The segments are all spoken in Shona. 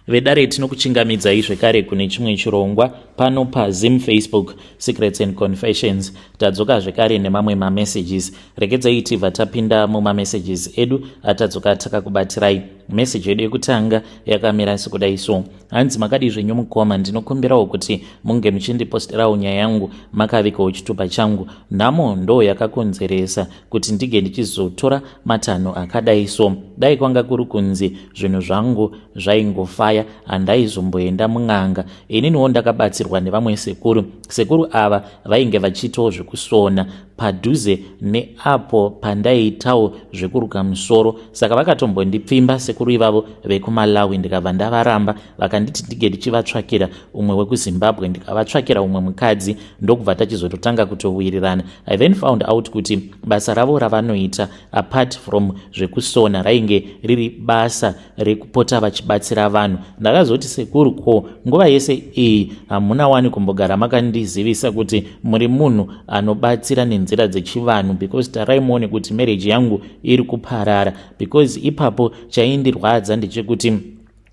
Vedare, tinokuchingamidzai zvekare kune chimwe chirongwa pano paZim Facebook Secrets and Confessions. Tadzoka zvekare nemamwe mamessages. Regedzai tibva tapinda mumamessages edu atadzoka takakubatirai. Meseji yedu yekutanga yakamira sekudai so: Hanzi, "Makadi zvenyu mukoma? Ndinokumbirawo kuti munge muchindiposterawo nyaya yangu makavikawo chitupa changu. Nhamo ndo yakakonzeresa kuti ndige ndichizotora matanho akadai so. Dai kwanga kuri kunzi zvinhu zvangu zvaingofaya, handaizomboenda mun'anga. Ininiwo ndakabatsirwa nevamwe sekuru. Sekuru ava vainge vachiitawo zvekusona padhuze neapo pandaiitawo zvekuruka musoro, saka vakatombondipfimba sekuru ivavo vekuMalawi. Ndikabva ndavaramba. Vakanditi ndige ndichivatsvakira umwe wekuZimbabwe. Ndikavatsvakira umwe mukadzi, ndokubva tachizototanga kutowirirana. I then found out kuti basa ravo ravanoita, apart from zvekusona, rainge riri basa rekupota vachibatsira vanhu. Ndakazoti, 'Sekuru, ko nguva yese iyi hamuna wani kumbogara makandizivisa kuti muri munhu anobatsira nenzira dzechivanhu? Because tarai muone kuti marriage yangu iri kuparara.' Because ipapo chaindirwadza ndechekuti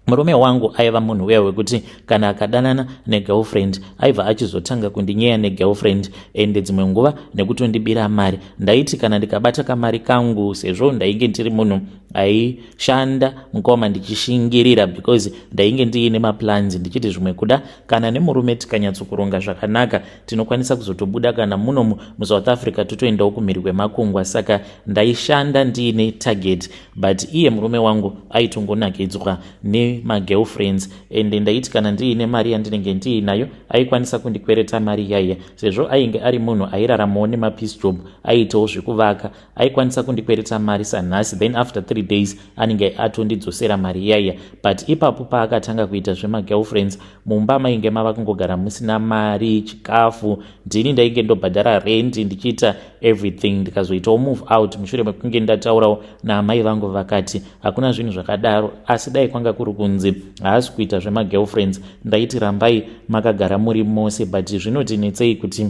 murume wangu aiva munhu uya wekuti kana akadanana negirlfriend, aibva achizotanga kundinyeya negirlfriend, ende dzimwe nguva nekutondibira mari. Ndaiti kana ndikabata kamari kangu, sezvo ndainge ndiri munhu aishanda, mukoma, ndichishingirira, because ndainge ndiine maplans, ndichiti zvimwe kuda kana nemurume tikanyatsokuronga zvakanaka, tinokwanisa kuzotobuda kana munomu muSouth Africa, totoendawo kumhiri kwemakungwa. Saka ndaishanda ndiine target, but iye murume wangu aitongonakidzwa nemagirlfriends. Ende ndaiti kana ndiine mari yandinenge ndiinayo, aikwanisa kundikwereta mari yaiya. Sezvo ainge ari munhu airaramawo nemapiece job, aiitawo zvekuvaka, aikwanisa kundikwereta mari sanhasi, then after 3 days anenge atondidzosera mari iyaiya. But ipapo paakatanga kuita zvemagirlfriends, mumba mainge mava kungogara musina mari, chikafu. Ndini ndainge ndobhadhara rendi, ndichiita everything. Ndikazoitawo move out mushure mekunge ndataurawo naamai vangu, vakati hakuna zvinhu zvakadaro. Asi dai kwanga kuri kunzi haasi kuita zvemagirlfriends, ndaiti rambai makagara muri mose. But zvinotinetsei kuti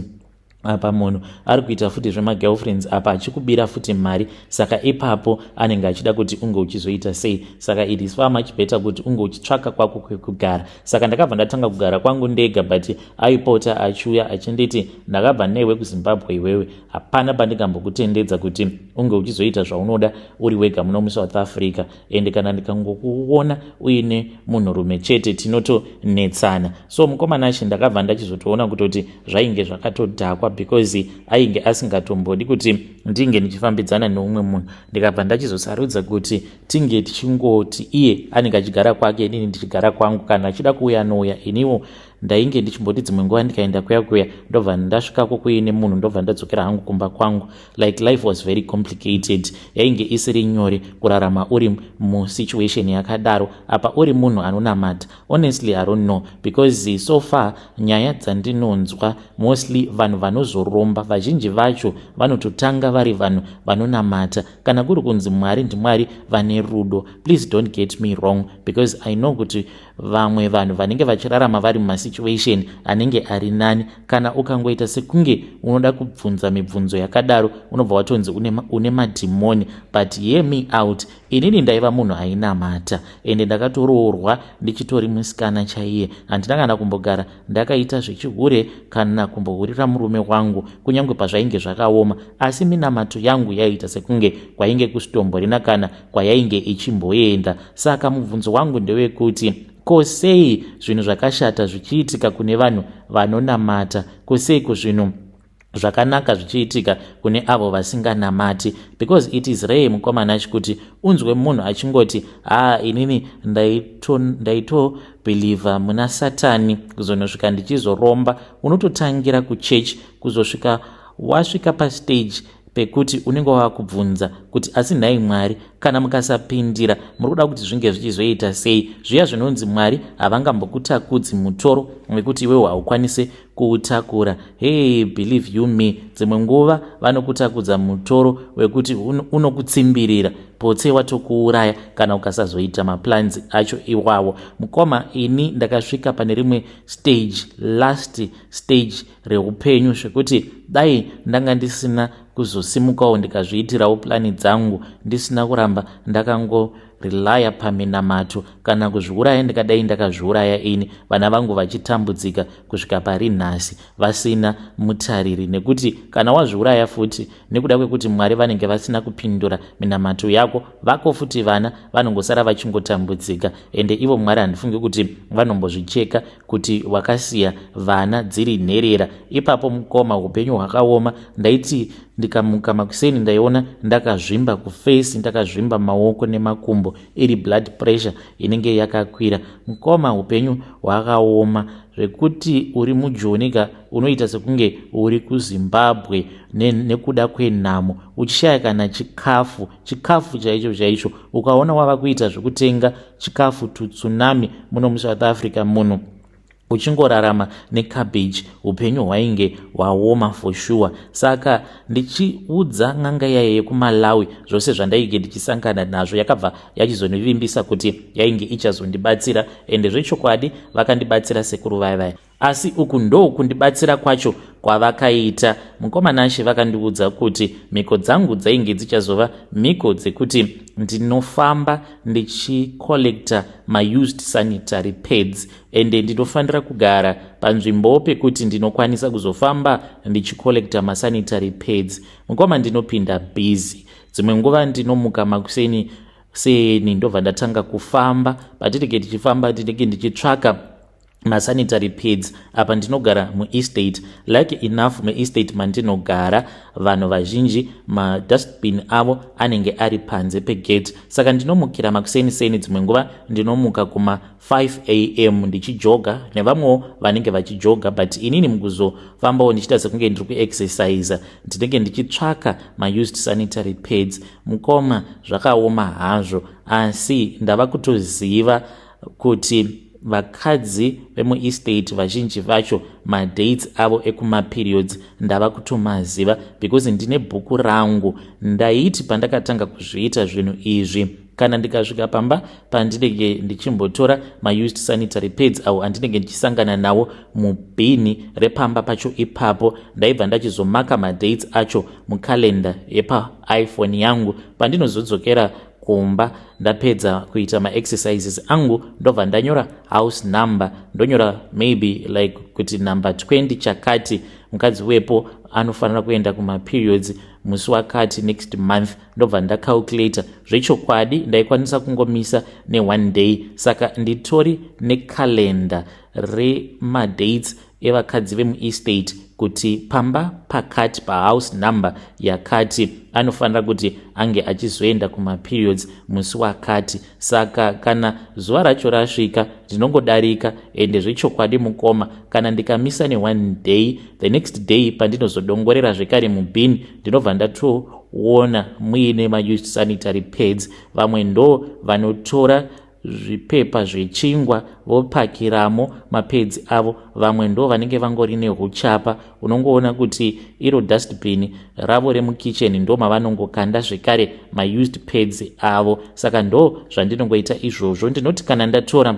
apa munhu ari kuita futi zvemagirlfriends, apa achikubira futi mari? Saka ipapo anenge achida kuti unge uchizoita sei? Saka it is far much better kuti unge uchitsvaka kwako kwekugara." Saka ndakabva ndatanga kugara kwangu ndega, but aipota achiuya achinditi, "Ndakabva newe kuZimbabwe iwewe, hapana pandingambokutendedza kuti unge uchizoita zvaunoda uri wega muno muSouth Africa. Ende kana ndikangokuona uine munhurume chete, tinotonetsana." So mukomana achi, ndakabva ndachizotoona kutoti zvainge zvakatodhakwa, because ainge asingatombodi kuti ndinge ndichifambidzana neumwe munhu. Ndikabva ndachizosarudza kuti tinge tichingoti iye anenge achigara kwake, inini ndichigara kwangu. Kana achida kuuya, anouya. Iniwo ndainge ndichimboti dzimwe nguva ndikaenda kuya kuya, ndobva ndasvikako kuine munhu, ndobva ndadzokera hangu kumba kwangu. Like, life was very complicated. Yainge isiri nyore kurarama uri musituation yakadaro, apa uri munhu anonamata. Honestly, I don't know, because so far nyaya dzandinonzwa, mostly vanhu vanozoromba, vazhinji vacho vanototanga vari vanhu vanonamata. Kana kuri kunzi Mwari ndiMwari vane rudo, please don't get me wrong, because I know kuti vamwe vanhu vanenge vachirarama vari mumasituation anenge ari nani. Kana ukangoita sekunge unoda kubvunza mibvunzo yakadaro, unobva watonzi une madhimoni. But hear me out, inini ndaiva munhu ainamata, ende ndakatoroorwa ndichitori musikana chaiye. Handina kana kumbogara ndakaita zvechihure kana kumbohurira murume wangu, kunyange pazvainge zvakaoma. Asi minamato yangu yaiita sekunge kwainge kusitomborina kana kwayainge ichimboenda. Saka mubvunzo wangu ndewekuti, ko sei zvinhu zvakashata zvichiitika kune vanhu vanonamata? Ko seiko zvinhu zvakanaka zvichiitika kune avo vasinganamati? Because it is rare, mukomana, achikuti unzwe munhu achingoti, "Haa, inini ndaitobhilivha muna Satani kuzonosvika ndichizoromba." Unototangira kuchechi kuzosvika wasvika pastage pekuti unenge wava kubvunza kuti, "Asi nhai Mwari, kana mukasapindira, muri kuda kuti zvinge zvichizoita sei?" Zviya zvinonzi Mwari havangambokutakudzi mutoro wekuti iwewo haukwanisi kuutakura. Hey, believe you me, dzimwe nguva vanokutakudza mutoro wekuti unokutsimbirira potse watokuuraya kana ukasazoita maplans acho iwawo. Mukoma, ini ndakasvika pane rimwe stage, last stage reupenyu, zvekuti dai ndanga ndisina kuzosimukawo ndikazviitirawo plani dzangu, ndisina kuramba ndakango relya paminamato. Kana kuzviuraya ndikadai ndakazviuraya ini, vana vangu vachitambudzika kusvika pari nhasi vasina mutariri. Nekuti kana wazviuraya futi, nekuda kwekuti Mwari vanenge vasina kupindura minamato yako, vako futi vana vanongosara vachingotambudzika. Ende ivo Mwari handifungi kuti vanombozvicheka kuti wakasiya vana dziri nherera. Ipapo mukoma, upenyu hwakaoma. Ndaiti ndikamuka makuseni, ndaiona ndakazvimba kuface, ndakazvimba maoko nemakumbo, iri blood pressure inenge yakakwira. Mukoma, upenyu hwakaoma zvekuti uri muJoni ka, unoita sekunge uri kuZimbabwe nekuda kwenhamo, uchishaya kana chikafu, chikafu chaicho chaicho. Ukaona wava kuita zvekutenga chikafu tutsunami muno muSouth Africa, munhu uchingorarama necabbage. Upenyu hwainge hwaoma for sure. Saka ndichiudza n'anga yaye yekuMalawi zvose zvandainge ndichisangana nazvo, yakabva yachizondivimbisa kuti yainge ichazondibatsira. Ende zvechokwadi vakandibatsira sekuru vaya vaya. Asi uku ndo kundibatsira kwacho kwavakaita, mukoma Nashe. Vakandiudza kuti mhiko dzangu dzainge dzichazova mhiko dzekuti ndinofamba ndichicollecta maused sanitary pads, ende ndinofanira kugara panzvimbo pekuti ndinokwanisa kuzofamba ndichicollecta masanitary pads. Mukoma, ndinopinda busy. Dzimwe nguva ndinomuka makuseni seni, ndobva ndatanga kufamba. Patinenge tichifamba, ndinenge ndichitsvaka masanitary pads. Apa ndinogara muestate. Lucky enough, muestate mandinogara vanhu vazhinji madustbin avo anenge ari panze pegate. Saka ndinomukira makuseni seni. Dzimwe nguva ndinomuka kuma 5 a.m. ndichijoga nevamwewo vanenge vachijoga, but inini mukuzofambawo ndichiita sekunge ndiri kuexercisa, ndinenge ndichitsvaka maused sanitary pads. Mukoma, zvakaoma hazvo, asi ndava kutoziva kuti vakadzi vemuestate vazhinji vacho madates avo ekumaperiods ndava kutomaziva, because ndine bhuku rangu. Ndaiti pandakatanga kuzviita zvinhu izvi, kana ndikasvika pamba pandinenge ndichimbotora maused sanitary pads avo andinenge ndichisangana nawo mubhini repamba pacho ipapo, ndaibva ndachizomaka madates acho mukalenda yepaiPhone yangu. Pandinozodzokera kumba ndapedza kuita maexercises angu, ndobva ndanyora house number, ndonyora maybe like kuti number 20 chakati, mukadzi wepo anofanira kuenda kumaperiods musi wakati next month. Ndobva ndacalculata. Zvechokwadi ndaikwanisa kungomisa neone day. Saka nditori nekalenda remadates evakadzi vemuestate, kuti pamba pakati, pahouse number yakati, anofanira kuti ange achizoenda kumaperiods musi wakati. Saka kana zuva racho rasvika, ndinongodarika. Ende zvechokwadi mukoma, kana ndikamisa neone day, the next day pandinozodongorera zvekare mubhini, ndinobva ndatoona muine maused sanitary pads. Vamwe ndo vanotora zvipepa zvechingwa vopakiramo mapads avo, vamwe ndo vanenge vangori neuchapa. Unongoona kuti iro dustbin ravo remukicheni ndo mavanongokanda zvekare maused pads avo. Saka ndo zvandinongoita izvozvo. Ndinoti kana ndatora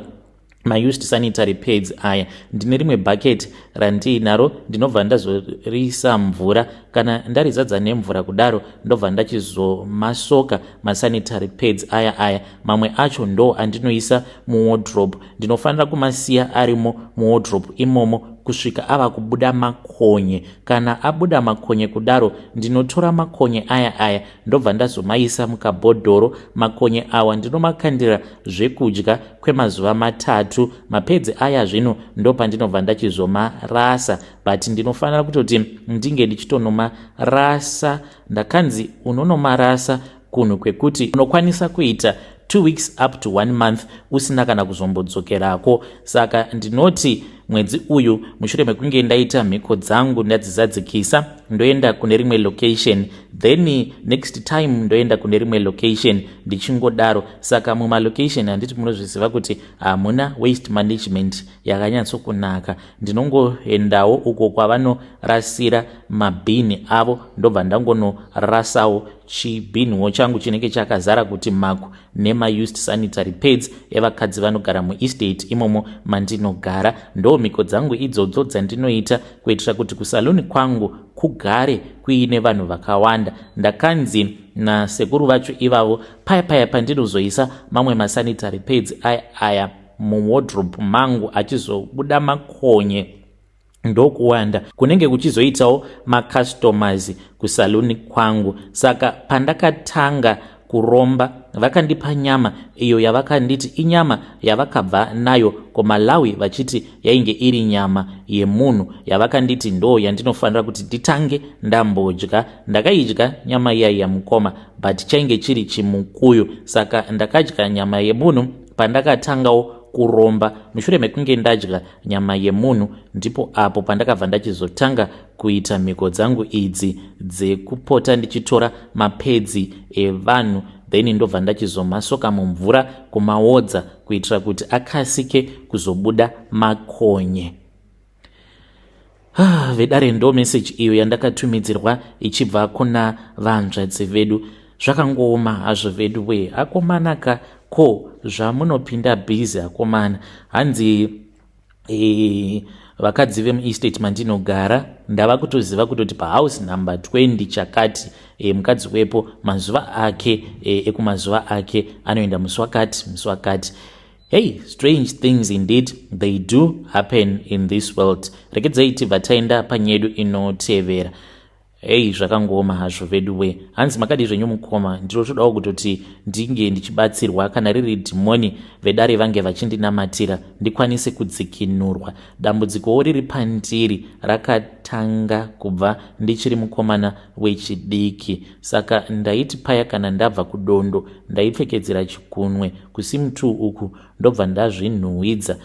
maused sanitary pads aya, ndine rimwe bucket randiinaro, ndinobva ndazoriisa mvura. Kana ndarizadza nemvura kudaro, ndobva ndachizomasoka masanitary pads aya aya. Mamwe acho ndo andinoisa muwardrobe. Ndinofanira kumasiya arimo muwardrobe imomo kusvika ava kubuda makonye. Kana abuda makonye kudaro, ndinotora makonye aya aya, ndobva ndazomaisa mukabhodhoro. Makonye awa ndinomakandira zvekudya kwemazuva 3. Mapads aya zvino ndo pandinobva ndachizomarasa, but ndinofanira kutoti ndinge ndichitonomarasa. Ndakanzi unonomarasa kunhu kwekuti unokwanisa kuita 2 weeks up to one month usina kana kuzombodzokerako. Saka ndinoti mwedzi uyu, mushure mekunge ndaita mhiko dzangu ndadzizadzikisa, ndoenda kune rimwe location, then next time ndoenda kune rimwe location, ndichingodaro. Saka mumalocation, handiti munozviziva kuti hamuna waste management yakanyatsokunaka, ndinongoendawo uko kwavanorasira mabhini avo, ndobva ndangonorasawo chibhiniwo changu chinenge chakazara kuti maku nemaused sanitary pads evakadzi vanogara muestate imomo mandinogara. Ndo mhiko dzangu idzodzo dzandinoita kuitira kuti kusaluni kwangu kugare kuine vanhu vakawanda. Ndakanzi Nasekuru vacho ivavo, paya paya pandinozoisa mamwe masanitary pads aya aya muwardrobe mangu, achizobuda makonye, ndokuwanda kunenge kuchizoitawo macustomers kusaluni kwangu. Saka pandakatanga kuromba, vakandipa nyama iyo yavakanditi inyama yavakabva nayo kuMalawi, vachiti yainge iri nyama yemunhu yavakanditi ndo yandinofanira kuti nditange ndambodya. Ndakaidya nyama iyai yamukoma, but chainge chiri chimukuyu. Saka ndakadya nyama yemunhu pandakatangawo kuromba. Mushure mekunge ndadya nyama yemunhu, ndipo apo pandakabva ndachizotanga kuita mhiko dzangu idzi dzekupota ndichitora mapads evanhu, then ndobva ndachizomasoka mumvura, kumaodza, kuitira kuti akasike kuzobuda makonye. Ah, vedare, ndo meseji iyo yandakatumidzirwa ichibva kuna vanzvadzi vedu. Zvakangooma hazvo vedu we. Akomanaka, ko zvamunopinda busy akomana? Hanzi vakadzi vemuestate mandinogara ndava kutoziva kutoti pahouse number 20 chakati, mukadzi wepo mazuva ake ekumazuva ake anoenda musi wakati, musi wakati. Hey, strange things indeed, they do happen in this world. Rekedzai tibva taenda panyedu inotevera. Hei, zvakangooma hazvo vedu we. Hanzi, "Makadi zvenyu mukoma? Ndinotodawo kutoti ndinge ndichibatsirwa. Kana riri dhimoni, vedare vange vachindinamatira ndikwanise kudzikinurwa. Dambudzikowo riri pandiri rakatanga kubva ndichiri mukomana wechidiki. Saka ndaiti paya kana ndabva kudondo, ndaipfekedzera chikunwe kusimu2 uku, ndobva ndazvinhuhwidza,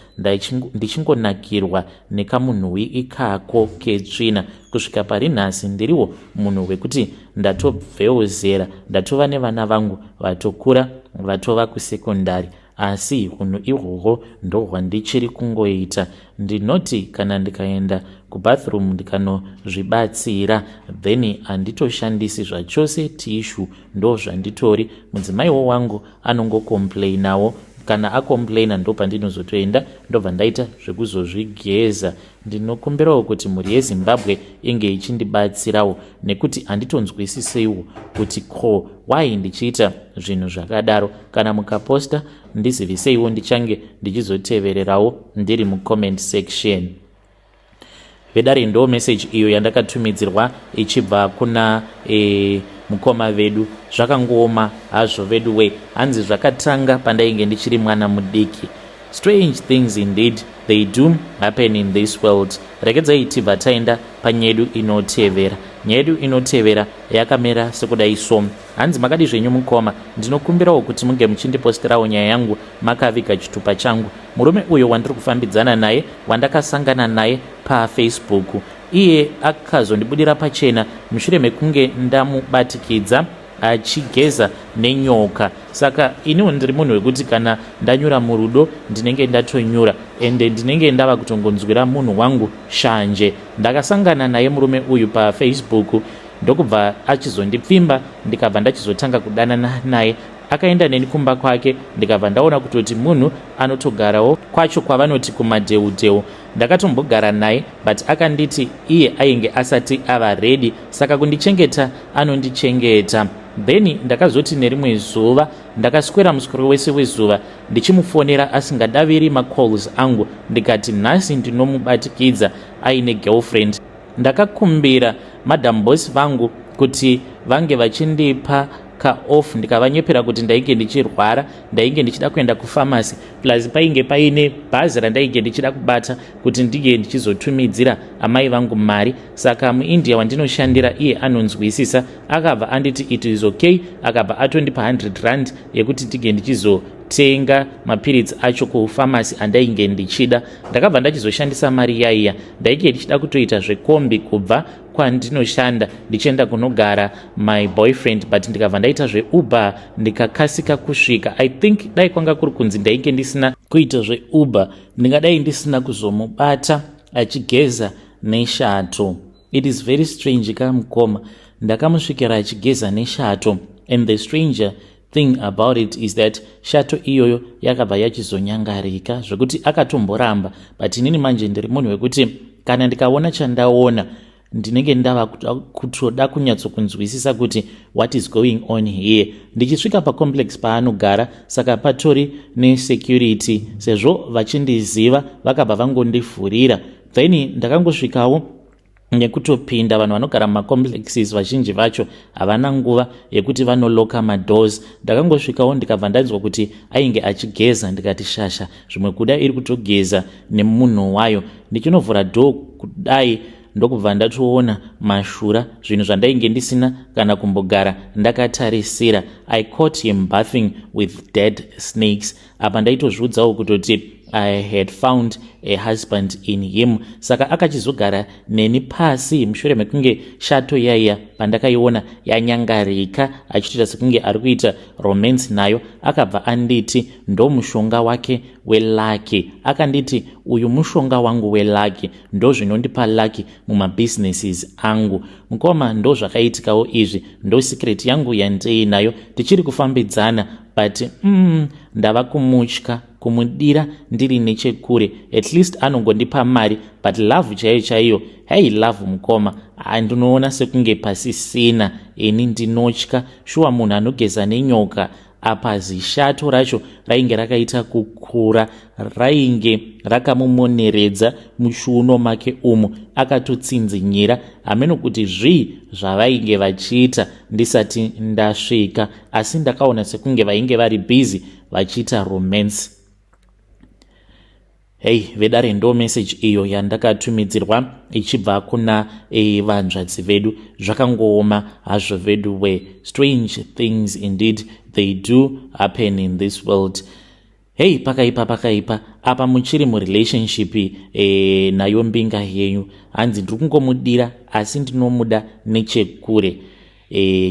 ndichingonakirwa nekamunhuhwi ikako ketsvina. Kusvika pari nhasi ndiriwo munhu wekuti ndatobvewo zera, ndatova nevana vangu vatokura, vatova kusekondari, asi unhu ihwohwo ndohwandichiri kungoita. Ndinoti kana ndikaenda kubathroom ndikanozvibatsira, then handitoshandisi zvachose tissue. Ndo zvanditori. Mudzimaiwo wangu anongocomplainawo. Kana acomplaina, ndo pandinozotoenda, ndobva ndaita zvekuzozvigeza. Ndinokumbirawo kuti mhuri yeZimbabwe inge ichindibatsirawo, nekuti handitonzwisiseiwo kuti ko why ndichiita zvinhu zvakadaro. Kana mukaposta, ndiziviseiwo, ndichange ndichizotevererawo ndiri mucomment section." Vedare, ndo meseji iyo yandakatumidzirwa ichibva kuna mukoma vedu. Zvakangooma hazvo vedu we. Hanzi zvakatanga pandainge ndichiri mwana mudiki. Strange things indeed, they do happen in this world. Rekedzai tibva taenda panyedu inotevera. Nyedu inotevera yakamira sekudai so. Hanzi, "Makadi zvenyu mukoma? Ndinokumbirawo kuti munge muchindiposterawo nyaya yangu makaviga chitupa changu. Murume uyo wandiri kufambidzana naye, wandakasangana naye paFacebook, iye akazondibudira pachena mushure mekunge ndamubatikidza achigeza nenyoka. Saka iniwo ndiri munhu wekuti kana ndanyura murudo, ndinenge ndatonyura, ende ndinenge ndava kutongonzwira munhu wangu shanje. Ndakasangana naye murume uyu paFacebook, ndokubva achizondipfimba, ndikabva ndachizotanga kudanana naye. Akaenda neni kumba kwake, ndikabva ndaona kutoti munhu anotogarawo kwacho kwavanoti kumadheudheu. Ndakatombogara naye, but akanditi iye ainge asati ava ready, saka kundichengeta anondichengeta. Then ndakazoti nerimwe zuva, ndakaswera muswero wese wezuva ndichimufonera, asingadaviri macalls angu. Ndikati nhasi ndinomubatikidza aine girlfriend. Ndakakumbira madam boss vangu kuti vange vachindipa kaoff, ndikavanyepera kuti ndainge ndichirwara, ndainge ndichida kuenda kufamasi, plus painge paine bhazi randainge ndichida kubata kuti ndinge ndichizotumidzira amai vangu mari. Saka muIndia wandinoshandira iye anonzwisisa, akabva anditi it is okay. Akabva atondipa 100 rand yekuti ndinge ndichizotenga mapiritsi acho kufamasi andainge ndichida. Ndakabva ndachizoshandisa mari yaiya. Ndainge ndichida kutoita zvekombi kubva kwandinoshanda ndichienda kunogara my boyfriend, but ndikabva ndaita zveUber, ndikakasika kusvika. I think dai kwanga kuri kunzi ndainge ndisina kuita zveUber, ndingadai ndisina kuzomubata achigeza neshato. It is very strange kamukoma, ndakamusvikira achigeza neshato, and the stranger thing about it is that shato iyoyo yakabva yachizonyangarika, zvekuti akatomboramba. But inini manje ndiri munhu wekuti kana ndikaona chandaona Ndinenge ndava kutoda kunyatsokunzwisisa kuti what is going on here. Ndichisvika pacomplex paanogara, saka patori nesecurity. Sezvo vachindiziva, vakabva vangondivhurira. Then ndakangosvikawo nekutopinda. Vanhu vanogara mumacomplexes vazhinji vacho havana nguva yekuti vanoloka madoors. Ndakangosvikawo, ndikabva ndanzwa kuti ainge achigeza. Ndikati, "Shasha zvimwe kuda iri kutogeza nemunhu wayo." Ndichinovhura door kudai, ndokubva ndatoona mashura, zvinhu zvandainge ndisina kana kumbogara ndakatarisira. I caught him bathing with dead snakes. Apa ndaitozviudzawo kutoti I had found a husband in him. Saka akachizogara neni pasi mushure mekunge shato yaiya pandakaiona yanyangarika, achitoita sekunge ari kuita romance nayo. Akabva anditi ndo mushonga wake welucky. Akanditi, "Uyu mushonga wangu welucky, ndo zvinondipa lucky mumabusinesses angu." Mukoma, ndo zvakaitikawo izvi. Ndo secret yangu yandiinayo. Tichiri kufambidzana, but ndava kumutya kumudira ndiri nechekure. At least anongondipa mari, but love chaiyo chaiyo, hei, love mukoma, handinoona sekunge pasisina. Ini ndinotya shuwa, munhu anogeza nenyoka. Apa zishato racho rainge rakaita kukura, rainge rakamumoneredza muchiuno make umu, akatotsinzinyira. Hameno kuti zvii zvavainge vachiita ndisati ndasvika, asi ndakaona sekunge vainge vari busy vachiita romance. Hei vedare, ndo message iyo yandakatumidzirwa ichibva kuna vanzvadzi vedu. Zvakangooma hazvo vedu we. Strange things indeed, they do happen in this world. Hei, pakaipa, pakaipa. Apa muchiri murelationship nayo mbinga yenyu. Hanzi ndiri kungomudira, asi ndinomuda nechekure.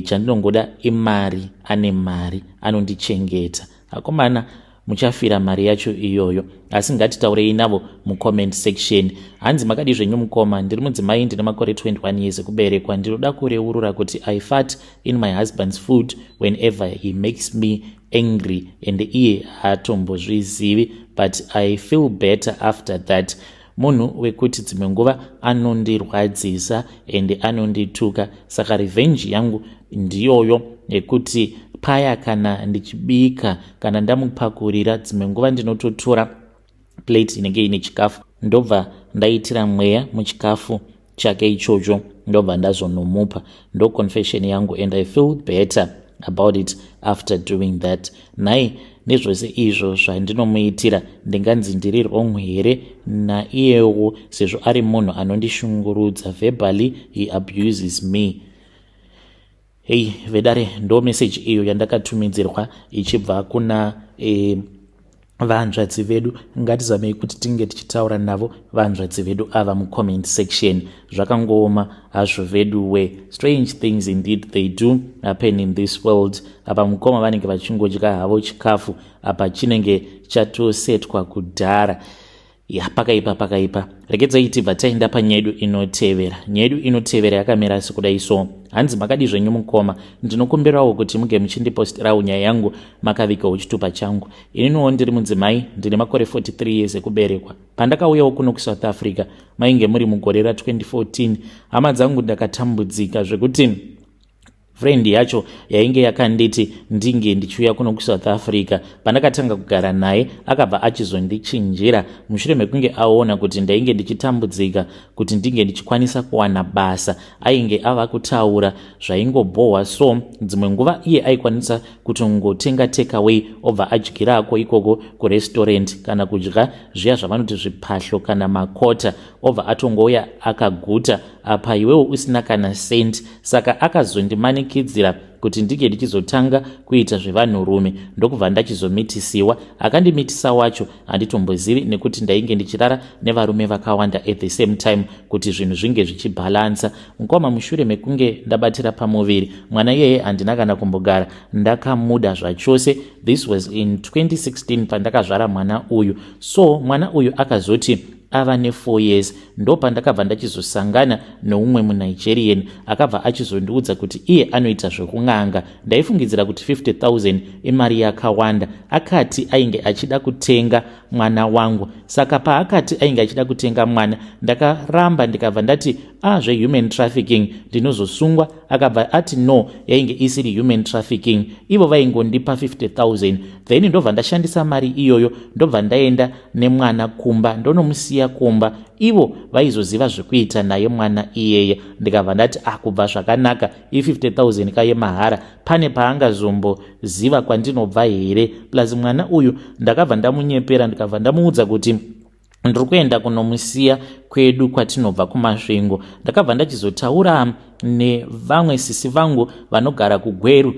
Chandinongoda imari, ane mari, anondichengeta. Akomana, muchafira mari yacho iyoyo, asi ngatitaurei navo mucomment section. Hanzi, "Makadi zvenyu mukoma? Ndiri mudzimai, ndine makore 21 years ekuberekwa. Ndinoda kureurura kuti I fart in my husband's food whenever he makes me angry, and iye haatombozvizivi, but I feel better after that. Munhu wekuti dzimwe nguva anondirwadzisa and anondituka, saka revenge yangu ndiyoyo yekuti paya kana ndichibika, kana ndamupakurira, dzimwe nguva ndinototora plate inenge ine chikafu, ndobva ndaitira mweya muchikafu chake ichocho, ndobva ndazonomupa. Ndo confession yangu, and I feel better about it after doing that. Nhai, nezvose izvo zvandinomuitira, ndinganzi ndiri wrong here naiyewo, sezvo ari munhu anondishungurudza verbally? He abuses me." Hei vedare, ndo message iyo yandakatumidzirwa ichibva kuna vanzvadzi vedu. Ngatizamei kuti tinge tichitaura navo vanzvadzi vedu ava mucomment section. Zvakangooma hazvo vedu we. Strange things indeed, they do happen in this world. Apa mukoma vanenge vachingodya havo chikafu, apa chinenge chatosetwa kudhara. Ya, pakaipa, pakaipa. Regedzai tibva taenda panyaya yedu inotevera. Nyaya yedu inotevera yakamira sekudai so. Hanzi, "Makadi zvenyu mukoma? Ndinokumbirawo kuti muge muchindipostirawo nyaya yangu makavigawo chitupa changu. Ininiwo ndiri mudzimai, ndine makore 43 years ekuberekwa. Pandakauyawo kuno kuSouth Africa mainge muri mugore ra2014. Hama dzangu, ndakatambudzika zvekuti friend yacho yainge yakanditi ndinge ndichiuya kuno kuSouth Africa, pandakatanga kugara naye akabva achizondichinjira mushure mekunge aona kuti ndainge ndichitambudzika kuti ndinge ndichikwanisa kuwana basa. Ainge ava kutaura zvaingobhohwa, so dzimwe nguva iye aikwanisa kutongotenga takeaway, obva adyirako ikoko kurestaurant, kana kudya zviya zvavanoti zvipahlo kana makota, obva atongouya akaguta, apa iwewo usina kana cent. Saka akazondimanikidzira kuti ndinge ndichizotanga kuita zvevanhurume, ndokubva ndachizomitisiwa. Akandimitisa wacho handitombozivi, nekuti ndainge ndichirara nevarume vakawanda at the same time kuti zvinhu zvinge zvichibhalansa. Mukoma, mushure mekunge ndabatira pamuviri, mwana iyeye handina kana kumbogara ndakamuda zvachose. This was in 2016 pandakazvara mwana uyu. So mwana uyu akazoti ava ne4 years. Ndo pandakabva ndachizosangana neumwe muNigerian, akabva achizondiudza kuti iye anoita zvekun'anga. Ndaifungidzira kuti 50 000 imari yakawanda. Akati ainge achida kutenga mwana wangu. Saka paakati ainge achida kutenga mwana, ndakaramba, ndikabva ndati, "A, ah, zvehuman trafficking, ndinozosungwa." Akabva ati no, yainge isiri human trafficking, ivo vaingondipa 50 000. Then ndobva ndashandisa mari iyoyo, ndobva ndaenda nemwana kumba, ndonomusiya kumba, ivo vaizoziva zvekuita naye mwana iyeye. Ndikabva ndati, "Ah, kubva zvakanaka, i50 000 kayemahara, pane paangazomboziva kwandinobva here?" Plus mwana uyu ndakabva ndamunyepera, ndikabva ndamuudza kuti ndiri kuenda kunomusiya kwedu kwatinobva kuMasvingo. Ndakabva ndachizotaura nevamwe sisi vangu vanogara kuGweru,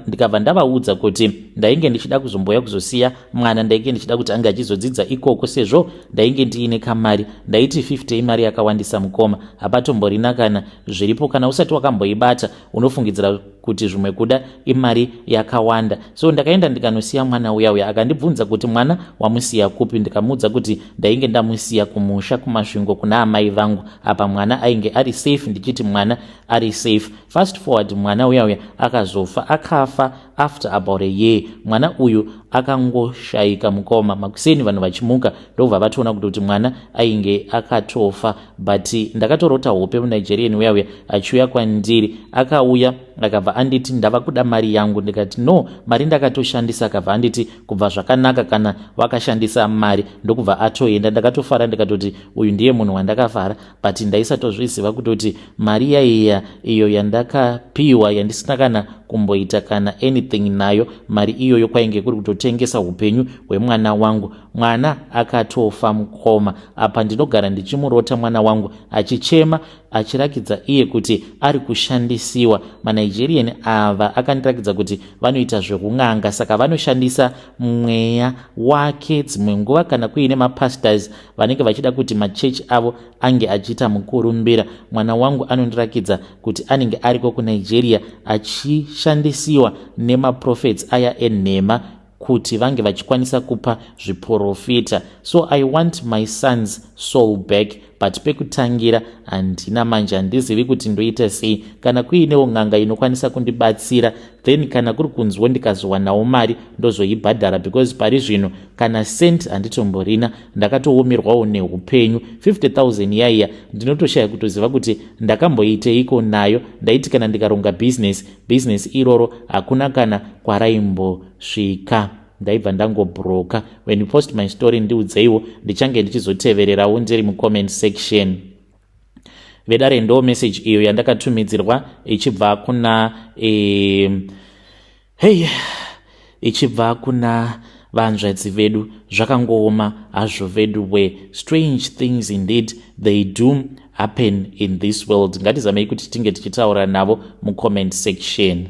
ndikabva ndavaudza kuti ndainge ndichida kuzomboya kuzosiya mwana, ndainge ndichida kuti ange achizodzidza ikoko, sezvo ndainge ndiine kamari. Ndaiti 50 imari yakawandisa, mukoma, hapatomborina kana zviripo. Kana usati wakamboibata, unofungidzira kuti zvimwe kuda imari yakawanda. So ndakaenda ndikanosiya mwana uya uya. Akandibvunza kuti, "Mwana wamusiya kupi?" Ndikamuudza kuti ndainge ndamusiya kumusha kuMasvingo kuna amai vangu. Apa mwana ainge ari safe, ndichiti mwana ari safe. Fast forward, mwana uya uya akazofa. Akafa after about a year. Mwana uyu akangoshayika, mukoma. Makuseni vanhu vachimuka, ndobva vatoona kuti mwana ainge akatofa. But ndakatorota hope muNigerian uya uya achiuya kwandiri. Akauya, akabva anditi, "Ndava kuda mari yangu." Ndikati, "No, mari ndakatoshandisa." Akabva anditi, "Kubva zvakanaka kana wakashandisa mari." Ndokubva atoenda. Ndakatofara, ndikatoti uyu ndiye munhu wandakafara, but ndaisatozviziva kutoti mari yaiya iyo yandakapiwa, yandisina kana kumboita kana anything nayo, mari iyoyo kwainge kuri kutotengesa upenyu hwemwana wangu. Mwana akatofa, mukoma. Apa ndinogara ndichimurota mwana wangu achichema, achirakidza iye kuti ari kushandisiwa. MaNigerian ava akandirakidza kuti vanoita zvekun'anga, saka vanoshandisa mweya wake dzimwe nguva kana kuine mapastors vanenge vachida kuti machechi avo ange achiita mukurumbira. Mwana wangu anondirakidza kuti anenge ariko kuNigeria achishandisiwa nemaprofets aya enhema kuti vange vachikwanisa kupa zviprofita. So I want my son's soul back, but pekutangira handina. Manje handizivi kuti ndoita sei. Kana kuinewo n'anga inokwanisa kundibatsira, then kana kuri kunzwo ndikazowanawo mari, ndozoibhadhara, because pari zvino kana cent handitomborina. Ndakatoomerwawo neupenyu. 50 000 yaiya, ndinotoshaya kutoziva kuti ndakamboiteiko nayo. Ndaiti kana ndikaronga business, business iroro hakuna kana kwaraimbosvika, ndaibva ndangobroka. When you post my story, ndiudzeiwo, ndichange ndichizotevererawo ndiri mucomment section. Vedare, ndo message iyo yandakatumidzirwa ichibva kuna hei, ichibva kuna vanzvadzi vedu. Zvakangooma hazvo vedu we. Strange things indeed, they do happen in this world. Ngatizamei kuti tinge tichitaura navo mucomment section.